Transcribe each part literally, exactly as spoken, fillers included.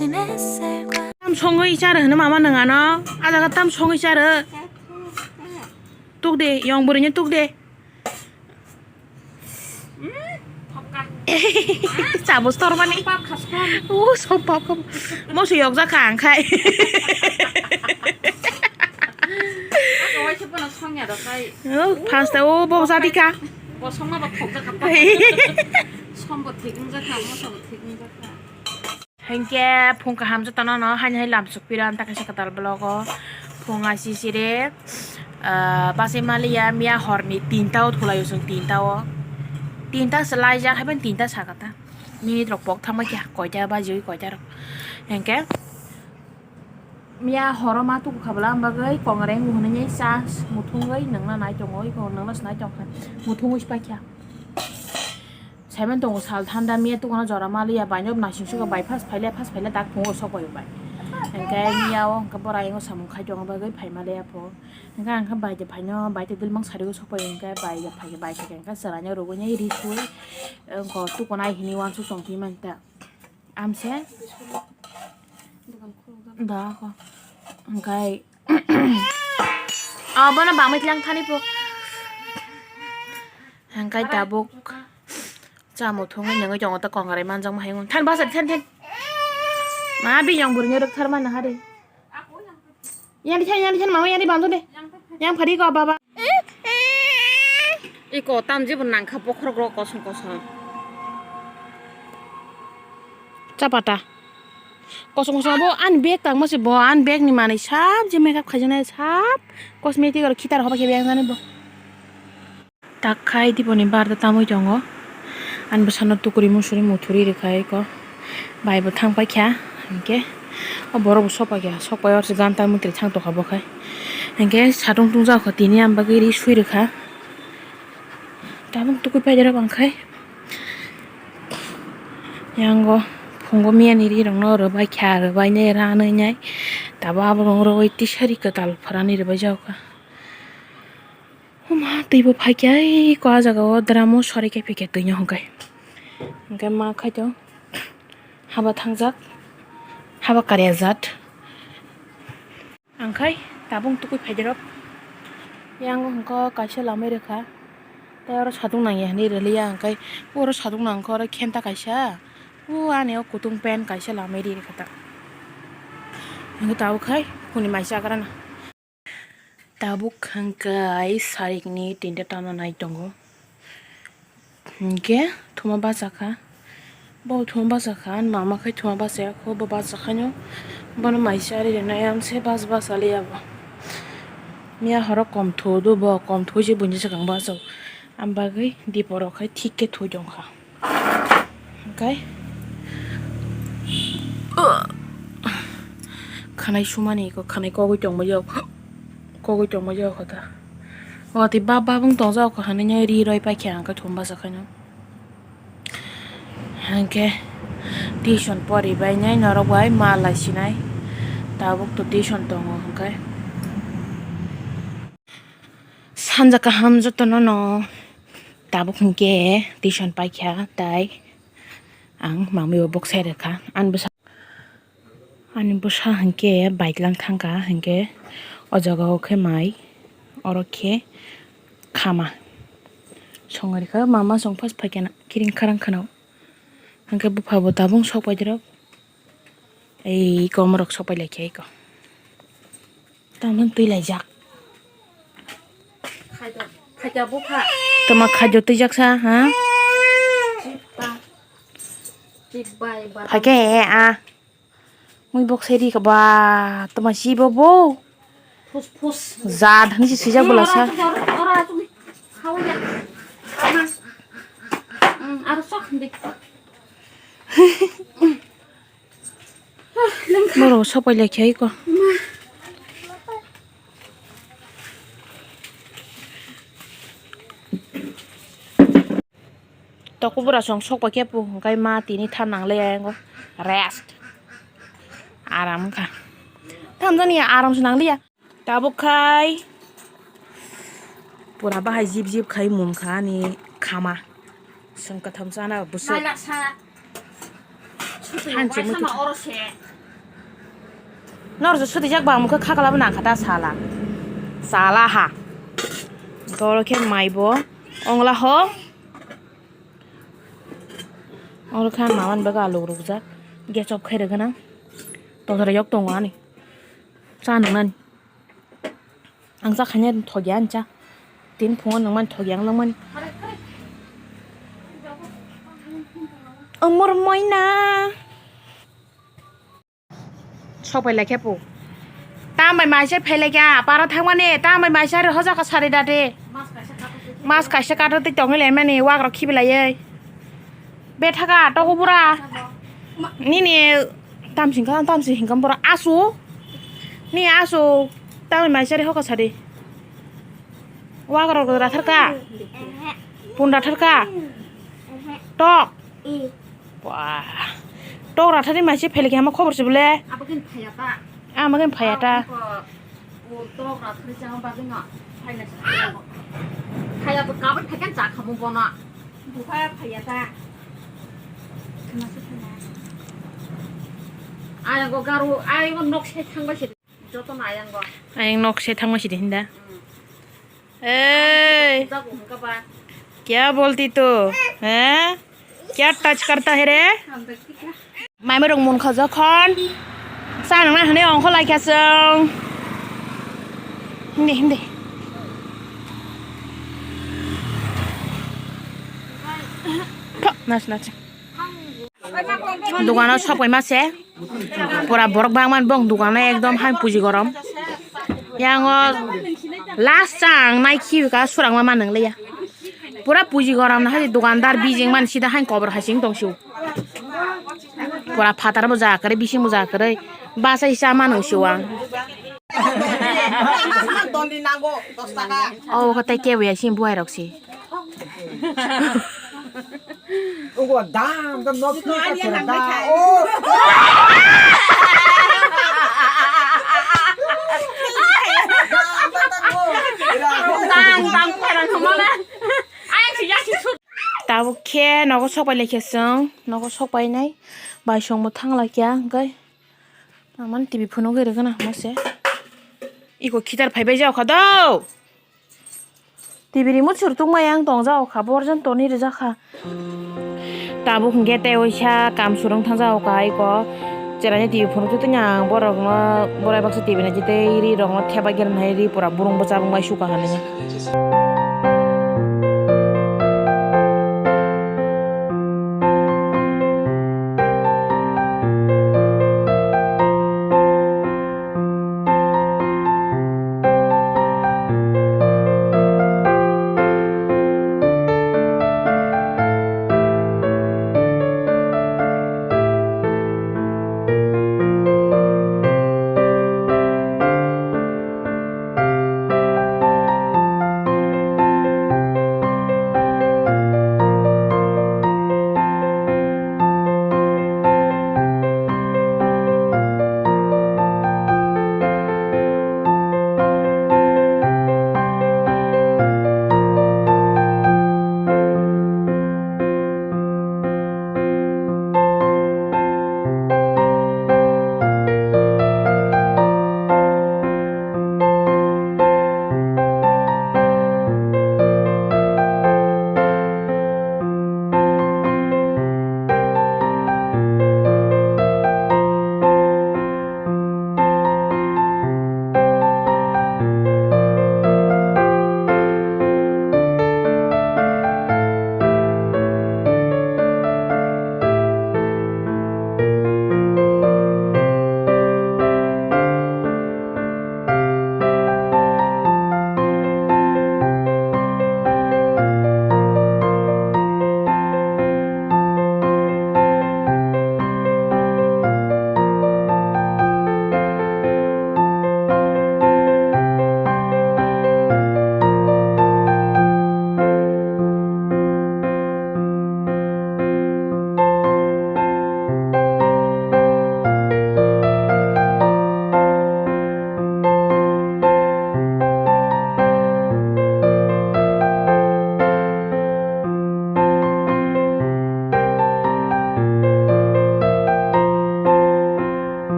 Tam songwi charo hwnwi mama nwng ano. A jaga tam songwi charo. Tuk de, yong bwrwino tuk de. Chabo stormani. Sopap kha song. O sopap kha. Moso yokjak kha ang khai. Ako waisa pono songya rok khai. O, first o bo jadi kha. Bo songma ba thokjak kha. Sombo thik wngjak kha, moso bo thik wngjak kha. Hinkhe phung kaham jotono no haini hai lamsok piran ta kaisa kwtal vlog o. Phung aisisiri, ah, bachai maliya miya horni tinta o thulaio chwng tinta o. Tinta se laijak haiphano tinta sakha ta. Minute rok pok thangma khe koita bajiwi koita rok. Hinkhe miya horo ma tuku kha bwla, am bagwi kongreng hwnwi cha muthungwi nwngna nai tongo, iko nwngna se nai tongkha, muthungwi se paikha. Saiman tongo sal thanda miya tukuna jora maliya, baino naising suka bai phas phaile, phas phaile tak phungo sok bai bai. Hinkhe miya o hinkhe bora yango samung khai tongo bagwi phai maliya pho. Hinkhe ang khe bai de phaino, bai de dilmang sari o sok bai hinkhe bai de phai, bai khe hinkhe chwraino rwgwi ri sui, wngkha tukuna hini uansuk tong phi man ta. Amse. Da ko. Hinkhe. Oh, bono bamwi tlang thani po. Hinkhe tabuk. Chamo thungwi nungwi tongo ta kongrai manjak ma hayung. Than basa than than. Ma biyang burung rwk thar mana hari. Yani khe, yani khe, mama yani bantu de. Yang phari ko baba. Iko tamjibo nangkha bokhorok rok kosom kosom. Chapata. Kosom kosom abo ani bag tangma se bo ani bag ni manwi sab je makeup khaijaknai sab cosmetic rok khitar hoba khe bag jani bo. Tak khai diboni bar da tamwi tongo. Ani bwsano tukuri musuri muthuri rwkha eko. Bai bo thang paikha. Hinkhe o borok bo sok paikha. Sok pai oro se ganta mantri thang tongkha bo khai. Hinkhe satung tungjago tini ang bagwi ri sui rwkha. Tabuk tukui paidero bangkhai. Yango phungo miyani ri rokno rwbai kha, rwbai nai ranwi nai. Tabuk abo rong rwui tisari kwtal phwrani rwbai jagokha. Huma twi bo phaikhe ai ko ah jagao dramo sorai khe phikhe twino hwnkhe. Hwnkhe ma khaito haba thangjak, haba karya jat. Angkhai tabung tukui phaidirok. Yang hwnkhe kaisa lamai rwkha. Tei oro satung nangya hinwi rwliya angkhai. Oro satung nangkha oro khenta kaisa. O ani o kutung pant kaisa lamai ri rwkha ta. Hwnkhe tabuk khai kuni mai chagrana. Tabuk hwnkhe ai sarikni tinta tamo nai tongo. Hinkhe thuma bachakha. Bo thuma bachakha, ani mama khai thuma bachaya kho, bo bachakhaino. Bono mai chari rwnai ang se bach bachaliya bo. Miya horo kom thu do bo, kom thu se buini swkang bacho. Am bagwi diporok khai thik khe thu tongkha. Hwnkhe khwnai sumani kho, khwnai kogwi tongma jao, kogwi tongma jao kho ta. O tei bab babung tong jao kho hinwi ri roi paikha ang khe thum bachakhaino. Hwnkhe tuition poribainai norok bai ma laisinai tabuk to tuition tongo hwnkhe. Sanja kaham jotono no tabuk hinkhe tuition paikha tai ang mamwi bo boksai rwkha ani bwsa, ani bwsa hinkhe baitlang thangkha hinkhe o jaga o khe mai oro khe khama songwi rwkha mama chwng first phaikhe kiring kharang khwna hinkhe bupha bo tabung sok paidrop ei komorok sok pai laikha eko. Tamon twi laijak. Khaida, khaida bupha. Tama khaida twijak sa, ha? Chippa. Chipbai ba. Phake, a. Mui bok seri ka ba. Tama si bo bo. Phus phus. Jad, hani si sijak bola sa. Ora, ora, ora, ora, ora, ora, ora, ora, ora, ora, aro sok hindi. Borok sopai lai khe iko. Toko bura song sok pai khe pu hwnkhe ma tini tha nang le ya yango rest aram kha. Thamjani aram se nang liya. Tabuk khai pura bahai jip jip khai mum kha ani khama. Song katham sana busuk. Mailak sa. Hanchi mutu. Nor je sudi jak bang mukha khakla bana khata sala. Sala ha. Goro khe mai bo. Ongla ho. Oro khe maman baga alu rukjak. Gas off khairok gana. Todora yok tongo ani. Cha nungnani. Ang cha khaina thokya ang cha. Tin phungo nungmani thokya ang langmani. Amor moina. Sopai laikhe pu. Tambai maise phailaikha para thangmani tambai maise ari hoja ka sari dade. Mas kaisa kato twi tongwi laimani wagrok khibi laiwi. Bethaka togo bura. Nini tamsing kha tamsing hingkam bura asu. Ni asu tambai maise ari hoka sari. Wagrok rathar ka. Pun rathar ka. Tok. Wah. Tok rathar ni maise phailaikha hama khobor se bole. Abo khe phaiya ta. Ama khe phaiya ta. Abo khe o tok rathar ni chama bagwi no. Phaiya to kabui phaikan cha khamu bono. Buha phaiya ta. Ayang go garu, ayang go nok se thangbai se. Joto no ayang go. Ayang nok se thangma sidi hinda. Hmm. Ei, jago hwnka ba. Kya bolti tu? Hain? Kya touch karta hai re? Maima rok munkha jokhon. Sa nang na hwnwi ongkho laikha chwng. Hindi, hindi. Thok, nas, nas. Dogano sok paima se. Pura borok bangmani bong dogano ekdom hai puji gorom. Yang o last chang nai khi ka surang ma manang leya. Pura puji gorom na hai dogandar bijing man sida hai kobor hai sing tong siu. Pura phatar bo ja kare bising bo ja kare. Basa isa manang siu ang. O ko tai kebu ya sing buai rok si. Ugo dam dam nok tu ka kira da. Oh. Dam dam khairang thangmale. Ayang si yasi sut. Tabuk khe nogo sok pai laikhe chwng, nogo sok painai bai songbo thang laikya hwnkhe. Amani T V phunugwi rwgwna hwnmase. Iko khitar phaibai jao kha do. T V remote suru tungmai ang tong jao kha, borjan toni rwjak kha. Tabuk hwnkhe tei waisa kam surung thang jao kha iko. Cheraini T V phunuk twi tongya ang borokno, borai baksa T V naitwi tei ri rokno thepagwi rwnai ri pura burung bwchabwng bai sukha hinwi.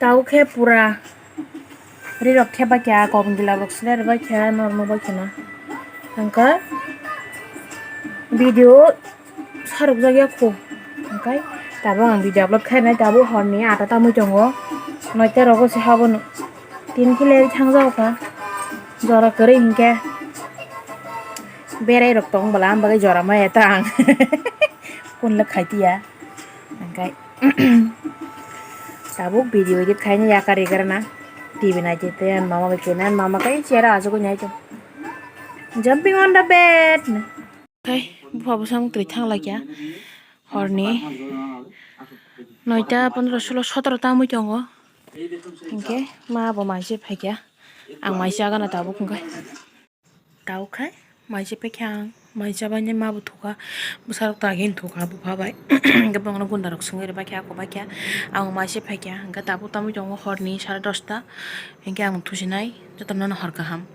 Tau khe pura rirok khe bakya kok gila rok sle rwbai khe norok no bai kheno. Hwnkhe video sarukjak ya kho. Hwnkhe tabuk ang video upload khainai tabuk horni ata tamwi tongo. Noita rogo se habono tin kile thangjago kha. Jora kwrwi hinkhe berai rok tong bwla ang bagwi jora maya ta ang. Phone le khai tiya. Hwnkhe tabuk video edit khaina yakar rigar na. T V naitwi tei ani mama bai kena ani mama kai chair o achugwi nai tong. Jumping on the bed. Kai bupha bwsang twi thang laikya horni noita pondro solo sotro tamwi tongo. Hinkhe ma bo mai se phaikya ang mai se agana tabuk hwnkhe. Tabuk khai mai se phaikha ang mai se bai ma bo thukha bwsarok ta agini thukha bupha bai. Hinkhe bongno gunda rok swngwi rwbaikha ako baikha ang mai se phaikha hinkhe tabuk tamwi tongo horni sare dosta hinkhe ang thusinai jotono hor kaham.